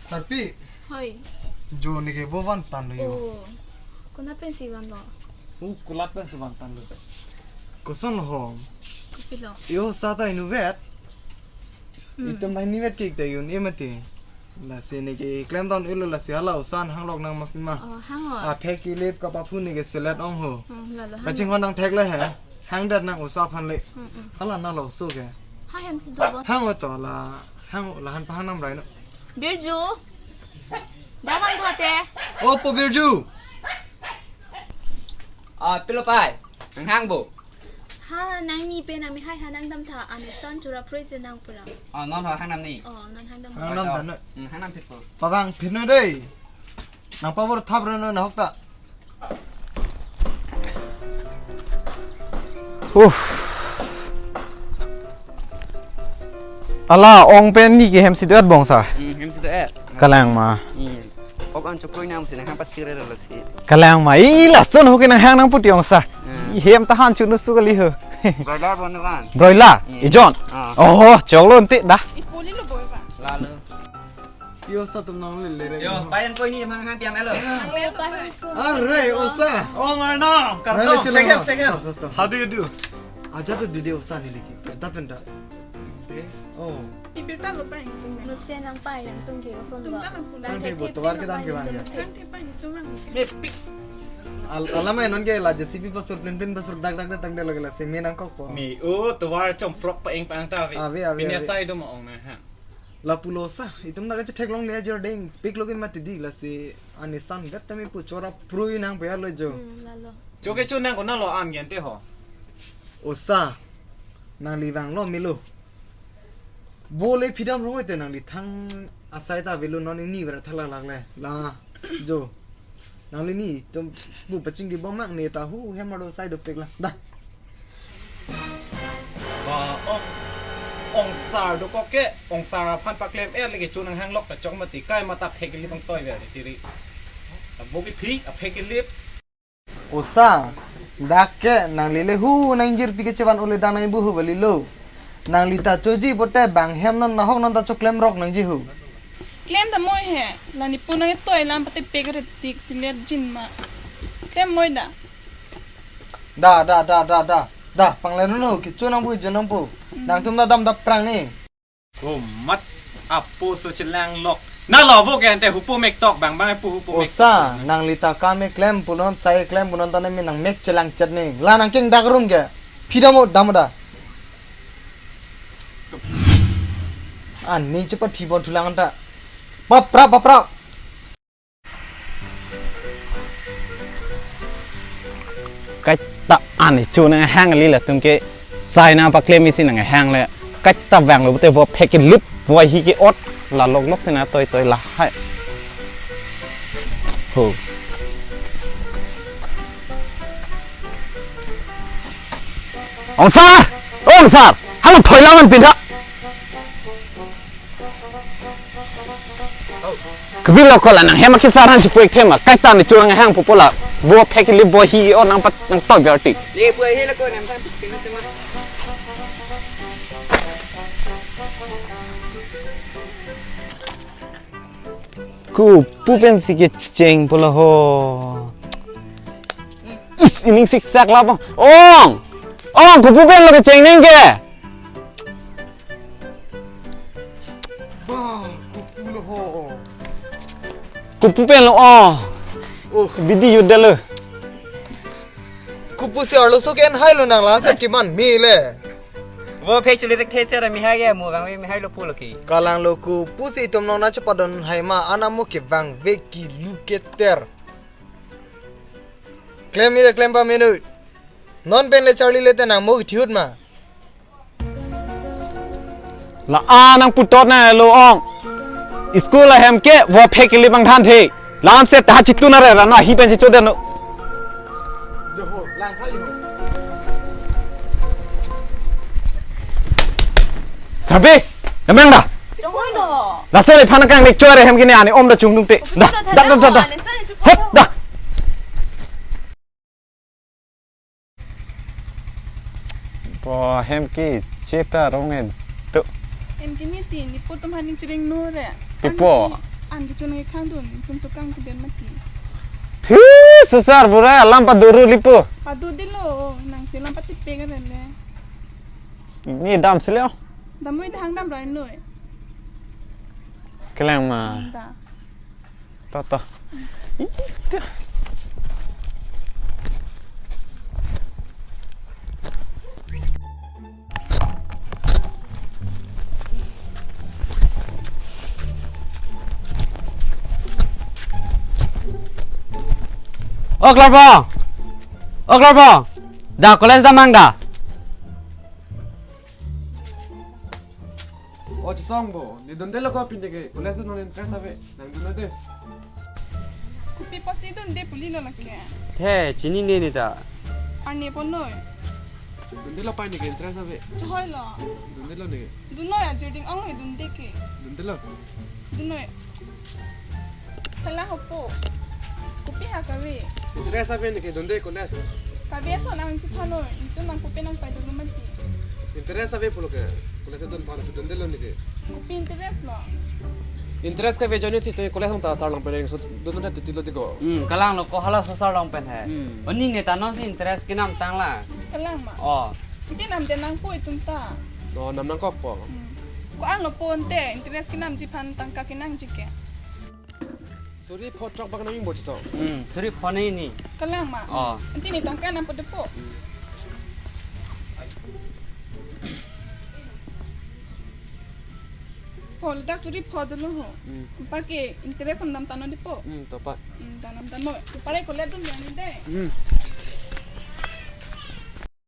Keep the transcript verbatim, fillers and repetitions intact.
Sarpi. Hoi. Jo neke vo vantan lo jo. Oh. Konat pensi vanlo? Oh, konat pensi vantan lo. Koson lo ho? Kopilo? Jo osa ta inutvet. Hmm. Itum ta inutvet kik ta un-e mati. Lasi neke klemdun-elo, lasi hala osa an hanglok nang ma pima. Oh, hang o. Aphek kelip kapaphu neke selet ong ho. Hmm, lalo hang. Kachinghon nangthek le he. Hangdet nang osa aphan le. Hmm, hmm. Hala nalo oso ke. Ha, hem si do bo. Hang o to la. Hang o, la han pahang nam rai no. Birju. Davan thate. O po Birju. Ah, pilo pai. Nang hang bo. Ha, nangni pen nang mehai ha, nang dam tha, anesan chora phrase nang pura. Oh, non ho hang nam ni. Oh, non hang dam. Hang nam dan. Hmm, hang nam phit po. Pavang phit no dei. Nang pavor thap ro no nahok ta. Uff. Ala ong pen neke hem si do-et bong sar. Hmm, hem si do-et. Kalang ma. Iya. Ok an chokoi nam si nang hang pasir lo si. Kalang ma. I lason ho ke nang hang nang puti ong sar. Hmm. I hem ta han chunu su kali ho. Broiler bon kan. Broiler. Iya. Ijon. Ah. Oh, choklo ante da. Ipoli lo boy ba. Lalo. Jo osa atum nang lele re. Jo, payan koi ni mang hang tiang elo. Are, osa. Oh, my name. Kartong, second, second. How do you do? Aja to didi osa ni liki. Penta, penta. Oh. Ibirta lo payan. Nutsi nang payan tum ke oson. Tum ba. Tang ke bo, tovar ke tang ke bang ya. Tang ke payan, tum mang. Me pik. Al-, alam non ke la J C B pasur, plin plin pasur, dak dak dak tang de lo ke la semi nang kok po. Me, oh, tovar chom prok pa eng pang ta ve. Ave, ave, ave. Pinya sai do ma ong na ha. Lapulo osa, itum nang kachetheklongle ajor deng, piklo ke mati di lasi anesan vet tame pu chora prui nang paya lo jo. Hmm, lalo. Choke cho nang konat lo an gen te ho. Osa, nangli vanglo melo. Vo le phi dam rong te nangli thang asai ta avelo non ini vera thalak lak le. La, jo. Nangli ni tum bu pachingki bom mak ne ta hu hem ado sai dopik la. Da. Ba ong, ong sar dokok ke, ong sar aphan paklem er leke cho nang hanglok ta chok mati kai mata phek kelip ang toi ver tiri. Ta bo ke phi, aphek kelip. Osa, dak ke nangli le hu nang jirpi ke chevan ule dang nang bu hu bali lo. Nangli ta choji pote bang hem non nahok non ta choklem rok nangji hu. Klem ta moi he, la nipu nang toi lam pate pek re tik silet jin ma. Klem moi da. Da, da, da, da, da. Da, panglen no, kicho nang bu, jo nang bu. Hmm. Nangtum da dam da prang ni. Komat apo so chelang lok. Na lo vo ke ante hupo mek tok bang bang pu hupo mek. Osa, tok. Nangli ta kam e klem punon, sai klem punon ta ne mi nang mek chelang chet ni. La nang king dak rum ke. Phi dam o dam da. An ni chepat phi bon thulang ta. Papra, papra. Kaita an ni cho nang hang li latum ke sai nang paklem isi nang hang le. Kaita vanglo pute vo phek kelip vo hi ke-ot la lok lok si nang toi toi lahai. Ho. Ong sar! Ong sar! Hang thoi lang an pin tha. Kebi lo ko la nang hem akisar han si puek thema, kaita ni cho nang hang pupo la, vo phek kelip vo hi-o nang pat nang tok berti. Le puek he la ko nang pat pin thema. Kopu pensi kecheng pulo ho. Is, ining siksak la bang. Ong! Ong, kopu pen lo kecheng neng ke? Bah, kopu lo ho. Kopu pen lo, oh. Oh. Bidi yudalo. Kopu si arloso ke-en hai lo nang la sa kiman mi le. Vo phek chuli tek the sera mi hai ke mo vangve mi hai lo pulo ki. Kalang lo kopu si itum nong na chepadon hai ma ana mo kevangve kilu keter. Klem mi le klem pa minute. Non pen le charli le te nang mo kithihut ma. La a nang putot na lo ong. School ahem ke vo phek kelip bang than the. Lan se ta chitu na re ra na hi pen si choden no. Jo ho, lang kha jo. Sabi, namang da. Jong hoi do. Da se le phan kang nek chore hem kini ani om da chung dung te. Da, da, da, da, da. Hop da. Bo hem ke cheta rong en tu. Hem ke ni ti, ni po tum hani chiring no re. Pipo, An kechun nangkhang dun, tum chokang ke ben mati. Thi, susar bura alam paduru lipo. Padu dilo, nangsi lam pati pe ka rele. Ni dam sile. Damoi dahang dam rai noi. Kelang ma. Da. To, to. Ita. O Klarpo! O Klarpo! Da college damnang da? O Chesong bo, ne dundelo ko pinde ke, college non interest ave, nang dun nang de. Kopi pusi dunde pulilo lake. The, chinine ne ta. Arne ponnoi. Dundelo pai ne ke interest ave. Chohoi lo. Dundelo ne ke. Dunnoi ajir ding-ong he dunde ke. Dundelo. Dunnoi. Salah hopo. Kopi ha kave. Interest ave ne ke dunde college. Kave ason nang chethanoi. Itum nang kopi nangpai dolo mati. Interest ave pulo ke. College dun pa si dundelo ne ke. Kopi interest lo. Interest kave ajoine si te college ta sarlong pen so dun dun titi lo diko. Hmm, kalang lo ko hala so sarlong pen he. Hmm. O ning ne ta non si interest kenam tanglang. Kalang ma. O. Iti namde nangpo itum ta. O, nam nangkokpo. Hmm. Ko-an lo ponte interest kenamji aphan tangka kenangji ke. Suri pho chok bak nang bo Chesong. Hmm, suri pho ne ni. Kalang ma. O. Iti ne tangka nampo depo. Pho da suri pho dolo ho. Hmm. Par ke interest nam dam tangnon depo. Hmm, to pa. Hmm, dam nam tangnon. Pare college dun ya ni de. Hmm.